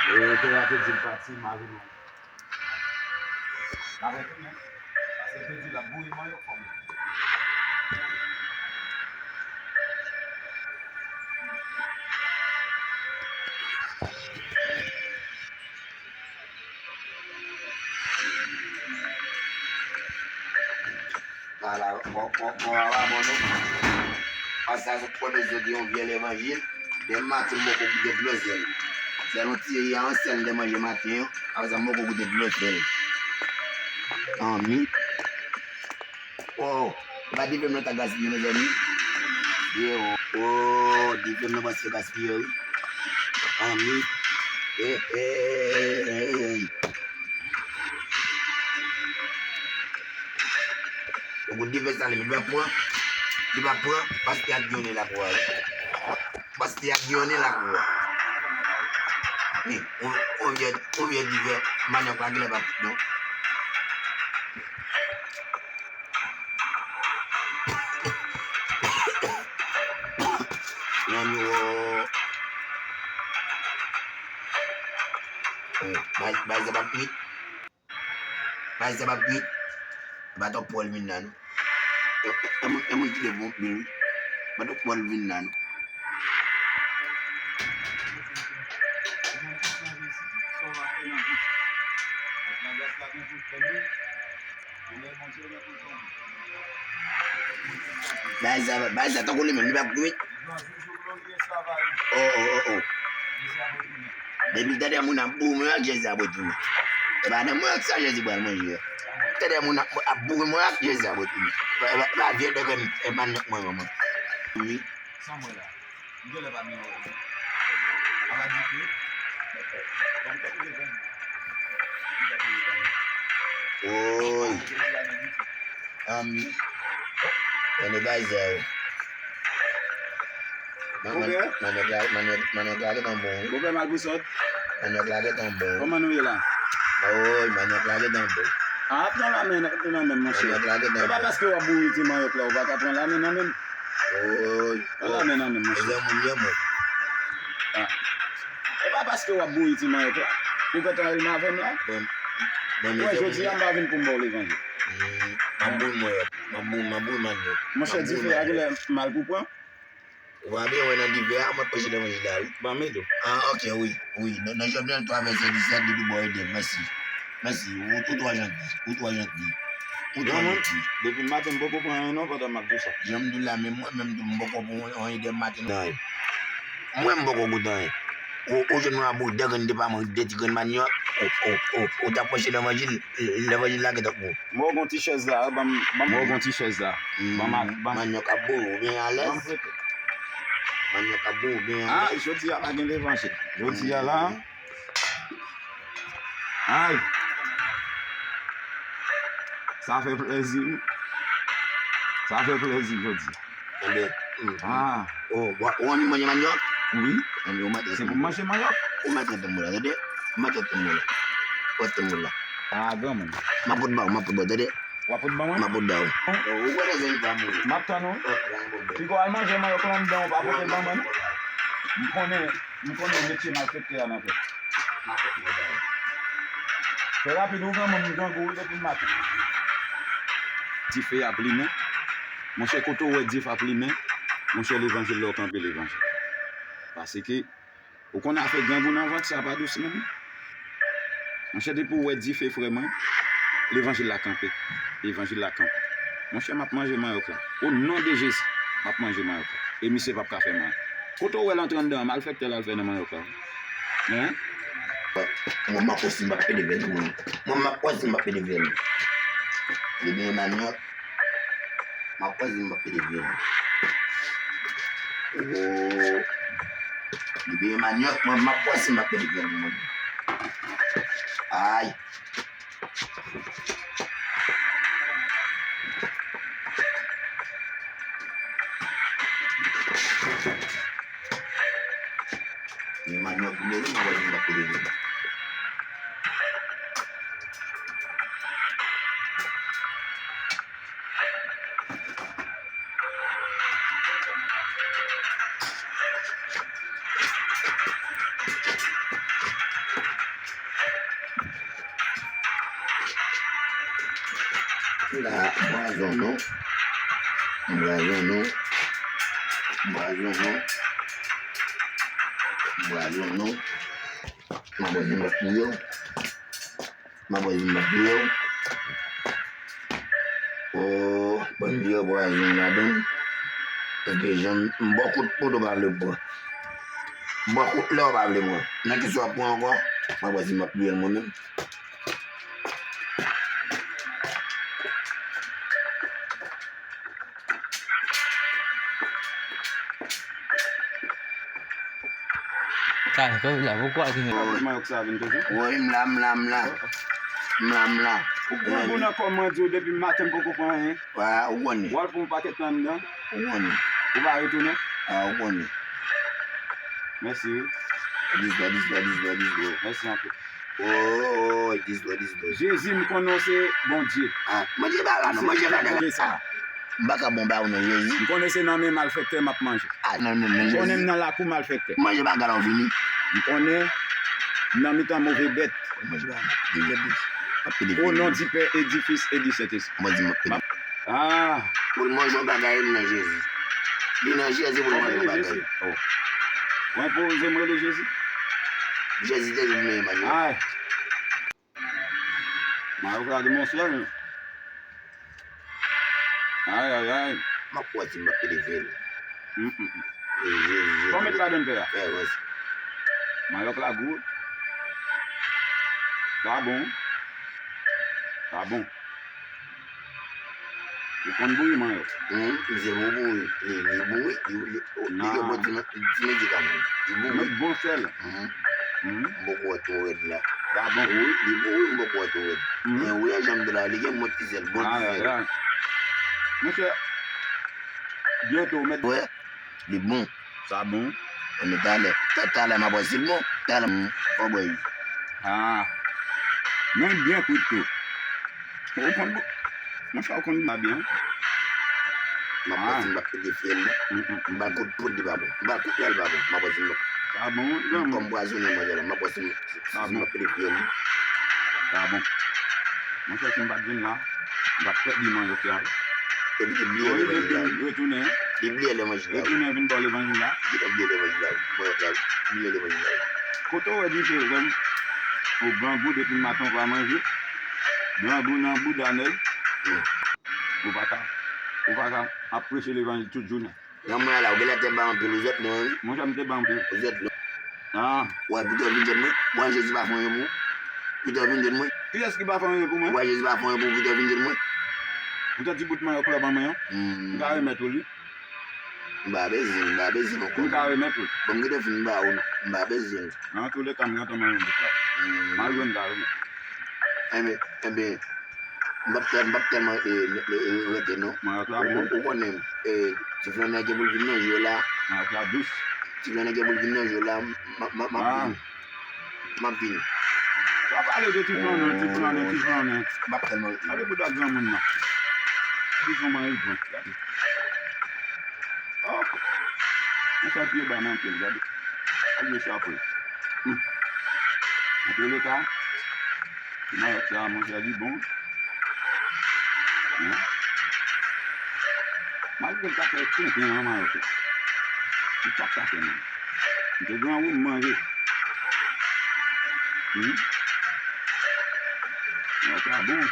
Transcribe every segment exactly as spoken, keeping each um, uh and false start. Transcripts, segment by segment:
E te a te di l pati, m ale non. L ap retounen. Paske te di l ap boure manyòk fò m. Ala, bon, bon, bon, ala, bon, non. Pase a sot pwòte soti yon vye levanjil. Demen maten, m poko goute dlo sèl. Sèl yon ti ri a, yon sèl m te manje maten an. Apre sa, m poko goute dlo sèl. Anmi. Oh, e pa dife m nan ta gaspiye, mezanmi. Ye, oh, oh, dife m nan pase gaspiye, wi. Anmi. Eh, eh, eh, eh, eh. Yon gout dife sa li menm, li pa pran, li pa pran, paske ak yonnen la pou al. Paske ak yonnen la pou al. Wi, yon, yon vye, yon vye dife, manyòk la genlè pa pran non. Yon nou, oh, bay, bay sa pa kwit. Bay sa pa kwit. E pa twòp pwòl vin la, non. E, e, e moun, e moun ki te bon pil, wi. E pa twòp pwòl vin la, non. Bay sa, bay sa, tankou li menm, li pa kwit. Oh, oh, oh, oh. Depi tande moun ap boure mwen ak Jezi ap retounen. E pa nan mwen ak sa Jezi pral manje a. Tande moun ap, ap boure mwen ak Jezi ap retounen. E pa, e pa, e pa vye de grenn, e pa nèk mwen, manman. Wi. San mwen la. M genlè pa miyò. Ala dife. Bon, m tèt leve. M tèt leve. Woy. Anmi. Mwen de bay zè yo. Man-, man-, Bopè? Manyòk la, manyòk, manyòk la gentan bon, wi. Bopè Malpousòt? Manyòk la gentan bon. Kòman nou ye la? Woy, manyòk la gentan bon. A, pran lamen nan, nan men m, monchè. Manyòk la gentan bon. E pa paske w ap boure ti manyòk la, ou pa ka pran lamen nan men m. Woy. Pran lamen nan men m, monchè. Mezanmi, m byen bon. A. E pa paske w ap boure ti manyòk la. Ou pèt anril m avè m la. Bon, bon, mezanmi. Wè, jodi a, m pa vin pou m ba w levanjil. Mm, m ap boure manyòk. M ap boure, m ap boure manyòk. Monchè, dife a genlè mal pou pran. Ou pa byen wè nan dife a, mwen preche levanjil la, wi. Ban m ede w. Ah, ok, wi, wi. Nan, nan Jovenel twa vèsè disèt, li di, "Bondye ede m, mèsi. Mèsi, ou, ou twò janti, ou twò janti. Ou twò janti." Depi maten, m poko pran anyen non, pandan m ap di w sa. Jan m di w la, men mwen menm tou, m poko pran anyen depi maten non. Mwen, m poko goute anyen. Ou, ou jwenn mwen ap boure de grenn depaman, de ti grenn manyòk, ou, ou, ou, ou t ap preche levanjil, levanjil la gentan pou ou. Mwen gon ti chèz la, ban m, ban m gon ti chèz la. Ban m, ban m. Manyòk ap boure, ou byen alèz? Ban m prete. Manyòk ap boure, ou byen alèz? Ah, jodi a pa gen levanjil. Jodi a la. Ay. Sa fè plezi, wi. Sa fè plezi jodi. Tande. Ah. Oh, ou, ou anvi manje manyòk? Wi. Tande, ou mèt. Se pou m manje manyòk? Ou mèt rete mou la, tande? Ou mèt rete mou la. Rete mou la. Ah, granmoun. M ap pot ba w, m ap pot ba w, tande? W ap pot ban mwen? M ap pot ba w. Ou, ou wè lè zèl pa mouri. M ap tann ou. Piga w al manje manyòk la anndan, ou pa pote ban mwen non. M konnen, m konnen w mete malfektè a nan tèt. Fè rapid wi granmoun, m grangou wi depi maten. Dife ap limen. Monchè, kote w wè dife ap limen, monchè, levanjil la w kanpe levanjil. Paske ou konn afè grangou nan vant, sa pa dous menm. Monchè, depi w wè dife, frè mwen, levanjil la kanpe. Levanjil la kanpe. Monchè, m ap manje manyòk la. O non de Jezi, m ap manje manyòk la. E misye p ap ka fè m anyen. Kote w wè l antre anndan an, malfektè l al fè nan manyòk la? Hein? Mwen, m ap wè si m p ap pede vèl tou, mwen. Mwen, m ap wè si m p ap pede vèl. Li byen manyòk. M ap wè si m p ap pede vèl. Oh. Li byen manyòk, mwen, m ap wè si m p ap pede vèl, mwen. Ay. Ni manyòk, ni manyòk, ni manyòk. La, pwazon non. Pwazon non. Pwazon non. Pwazon non. Mwen pa di m pa touye w. Mwen pa di m pa touye w. Oh, ban m di yo pwazon ladan. Paske jan m ba w kout poud ou pa vle pran. M ba w kout lè ou pa vle pran. Nan ki sa w ap pran ankò? Mwen pa di m ap touye l mwen menm. Kay, kòm la, poukwa ki gen. Mayòk sa vin toujou? Wi, m la, m la, m la. M la, m la. Ou pran gou nan kò m, mwen di w depi maten m poko pran anyen. Wa, ou konnen. W al fè yon pakèt nan anndan. Ou konnen. Ou pa retounen? A, ou konnen. Mèsi wi. Dis dwa, dis dwa, dis dwa, dis dwa. Mèsi anpil. Oh, dis dwa, dis dwa. Jezi, m konnen w se Bondye. A, manje pa la non, manje pa la. Sa. M pa ka bon ba ou non, Jezi. M konnen se nan men malfektè m ap manje. A, nan men, men Jezi. M konnen m nan lakou malfektè. Manje pa gala ou vini. M konnen m nan mitan move bèt. Manje pa la. Di bèt, di. Ap pede. O non di Pè e di Fis e di Sentespri. Mwen di m ap pede. Ah. Pou l manje yon bagay, li nan Jezi. Li nan Jezi pou l manje yon bagay. Oh. Mwen poze m rele Jezi. Jezi te di m men manje. Ay. Mwen yo gade mon sèl. Ay, ay, ay. M ap wè si m ap pede fè l. Mm, mm, mm. Jezi. Kòman l ladan pè a? Fè wè. Mayòk la gou. Sa bon. Sa bon. Ou konn bouyi mayòk? Hum, li se bon bouyi. Li, li bouyi. Li, li, li gen bon ti, ti medikaman. Li bouyi. Met bon sèl. Hum. Hum. M poko wè twò rèd la. Sa bon. Wi, li bouyi, m poko wè twò rèd. Hum. Men wi, jan m di la, li gen bon ti sèl, bon ti sèl. Ay, ay, ay. Monchè, byento, mèt. Wè. Li bon. Sa bon. Ebyen talè. Ta-, talè m ap wè si l bon. Talè m fò bwè l. Ah. Men byen kwit tou. Ou konn bou-, monchè, ou konn byen. M ap wè si m ap pete fye l. Mm, mm, mm. M ba l kout poud li pa bon. M ba l kout lè l pa bon. M ap wè si m ap. Sa bon, m kòm pwazonnen manje la. M ap wè si m, si m ap pete fye l. Sa bon. Monchè, si m pa t vin la, m t ap pèdi manje sa. Epi li bliye levanjil la. Retounen. Li bliye levanjil la. Retounen vin ba w levanjil la. Li bliye levanjil la. Mwen la, li bliye levanjil la. Kote w wè dife, frè m? Ou grangou depi maten w pa manje. Grangou nan bouda nèg. Ou pa ka, ou pa ka ap preche levanjil tout jounen. Nan mwen la, ou genlè te ba anpil, ou jwenn mwen, wi. Monchè, m te ba anpil. Ou jwenn mwen. Ah. Wè, Pitè vin jwenn mwen. Wè, Jezi pa fè anyen pou ou. Pitè vin jwenn mwen. Kiyès ki pa fè anyen pou mwen? Wè, Jezi pa fè anyen pou ou, Pitè vin jwenn mwen. Ou te di bout mayòk la ban mwen an? Hmm. M ka remèt ou li. M pa bezwen, m pa bezwen ankò. M ka remèt ou. Bon, m gentan fin ba ou, m pa bezwen. Nan tou le ka, m gentan manje bout la. Hmm. M al jwenn ka remèt. Enben, enben, M p ap tèl-, m p ap tèlman, e, e, e, rete, non. Mwen, ou, ou, ou konnen, e, ti flannè gen pou l vin nan je w la. Ti flannè gen pou l vin nan je w la, m, m, m, m ap vini. M ap vini. Sa pale de ti flannè, ti flannè, ti flannè. M p ap tèlman rete. Gade bouda granmoun nan. Gade kòman li pran. Gade. Oh! Yon sèl pye ba nan pye l, gade. Gade mesye ap pran. Hmm. Antre leta. Mayòk sa, monchè, li bon. Hein? Malgre l ta fè tenten an mayòk la. Li pa t ka fè mal. M te grangou, m manje. Hmm? Mayòk la bon.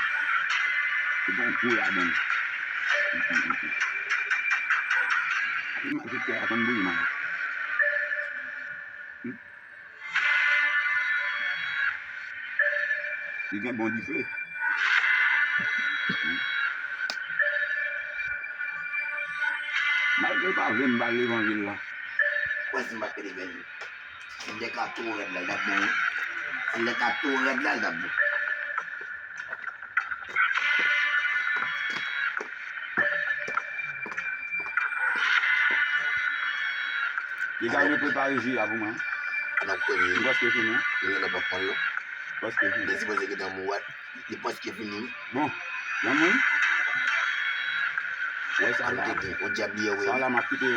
Li gen gou ladan l. Hmm, hmm, hmm, hmm. Li mal fè tè a konn bouyi mayòk. Hmm? Li gen bon dife. Malgre l pa vle m ba l levanjil la. Wè si m pa t pede fè l. Si l te ka tou rèd la, l t ap bon, wi. Si l te ka tou rèd la, l t ap bon. Deja, mwen prepare ji a pou mwen. N ap koze. Li prèske fini. Li genlè p ap pran l non. Prèske fini. Li sipoze gentan mou a. Li prèske fini wi. Bon, granmoun. Wè sa la. Ou dyab li ye wi. Sa la m ap kite.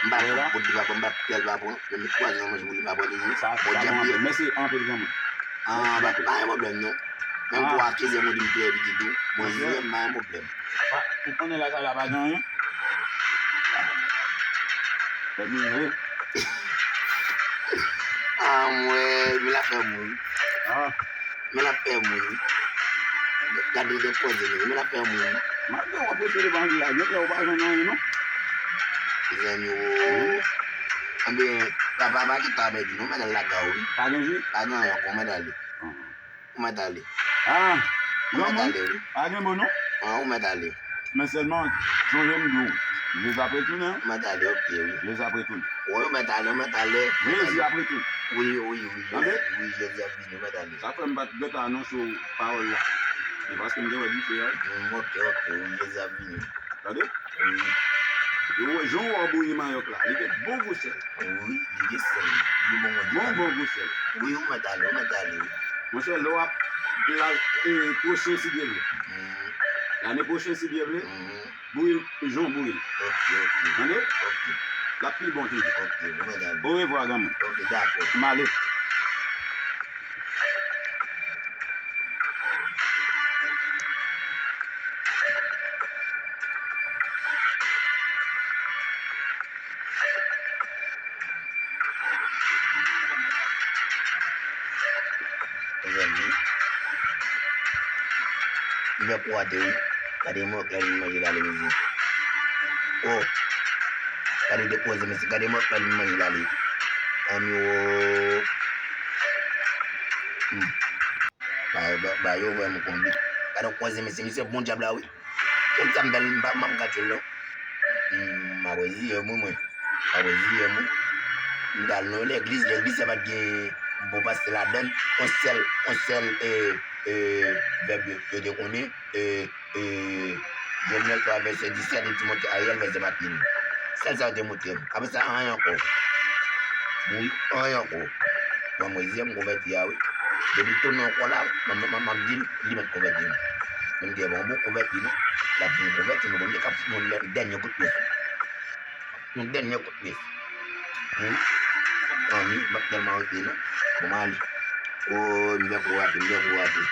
M pa konn pot li pa pran, m pa kout lè l pa pran. Men m kwaze nan manje pou li pa pran toujou. Sa, bon, sa dyab li ye. Mèsi anpil granmoun. Ah, pa, pa gen pwoblèm non. Menm pou a kenz an, mwen di m pè pitit ou. Mwen, wi, m pa gen pwoblèm. Ou konnen la sa la pa gen anyen. Fè m rive. Anmwey, men l ap fè m ri. Men l ap fè m ri. Gade de koze li, men l ap fè m ri. Malgre w ap rete devan li la, gen lè ou pa jwenn anyen non. Mezanmi o. Anben, papa pa gen tan avèk li non, mèt al lakay ou wi. Pa gen ji? Pa gen anyen ankò, mèt ale. Ou mèt ale. Ah, ou mèt ale wi. Pa gen mo non. Ah, ou mèt ale. Men sèlman, sonje m di w, Jezi ap retounen. Ou mèt ale, ok wi. Jezi ap retounen. Wi, ou mèt ale, ou mèt ale. Jezi ap retounen. Wi, wi, wi. Tande? Wi, Jezi ap vini, ou mèt ale. Sa fè m pa t gentan anonse w pawòl la. Se paske m te wè dife a. Mm, ok, ok, wi, Jezi ap vini. Tande? Wi. Yo wè jan w bouyi manyòk la. Li gen bon gou sèl. Wi, li gen sèl. Li bon, bon, bon gou sèl. Wi, ou mèt ale, ou mèt ale wi. Monchè, lè w ap la, e, pwochen si Dye vle. Mm. Lane pwochen si Dye vle, mm, bouyi l jan w bouyi l. Ok, ok. Tande? Ok. L ap pi bon toujou. Ok, ou mèt ale. Orevwa granmoun. Ok, dakò. M ale. Mezanmi. M fè kou rate wi. Gade mwen klè vin manje l ale mezanmi. Oh. Gade depoze mesye. Gade mwen klè vin manje l ale. Anmyo. Hmm. Ba, ba, ba yo vrèman konbit. Gade yon koze mesye, misye bon dyab la wi. Kèm sa m bèl, m pa, m pa m gad yo non. Hmm, m ap reziye m wi mwen. M ap reziye m wi. M t al nan yon legliz, legliz sa pa t gen bon pastè ladann. Yon sèl, yon sèl, e, e, vèb yo, yo te konnen. E, e, Jovenel twa vèsè disèt, li te montre Ariel vèsè Martelly. Sèl sa yo te montre m. Apre sa, anyen ankò. Wi, anyen ankò. Bon, mwen, zyè m konvèti a, wi. Depi l tounen ankò la, m, m, m, m ap di l, li mèt konvèti m. Men m di, bon, bon, konvèti non. L ap vin konvèti, men bon, m te ka fouti yon dè-, dènye kout pye sou. Yon dènye kout pye. Wi. Anvi, m ap tèlman rete non. Bon, m ale. O, m fè kou rate, m fè kou rate.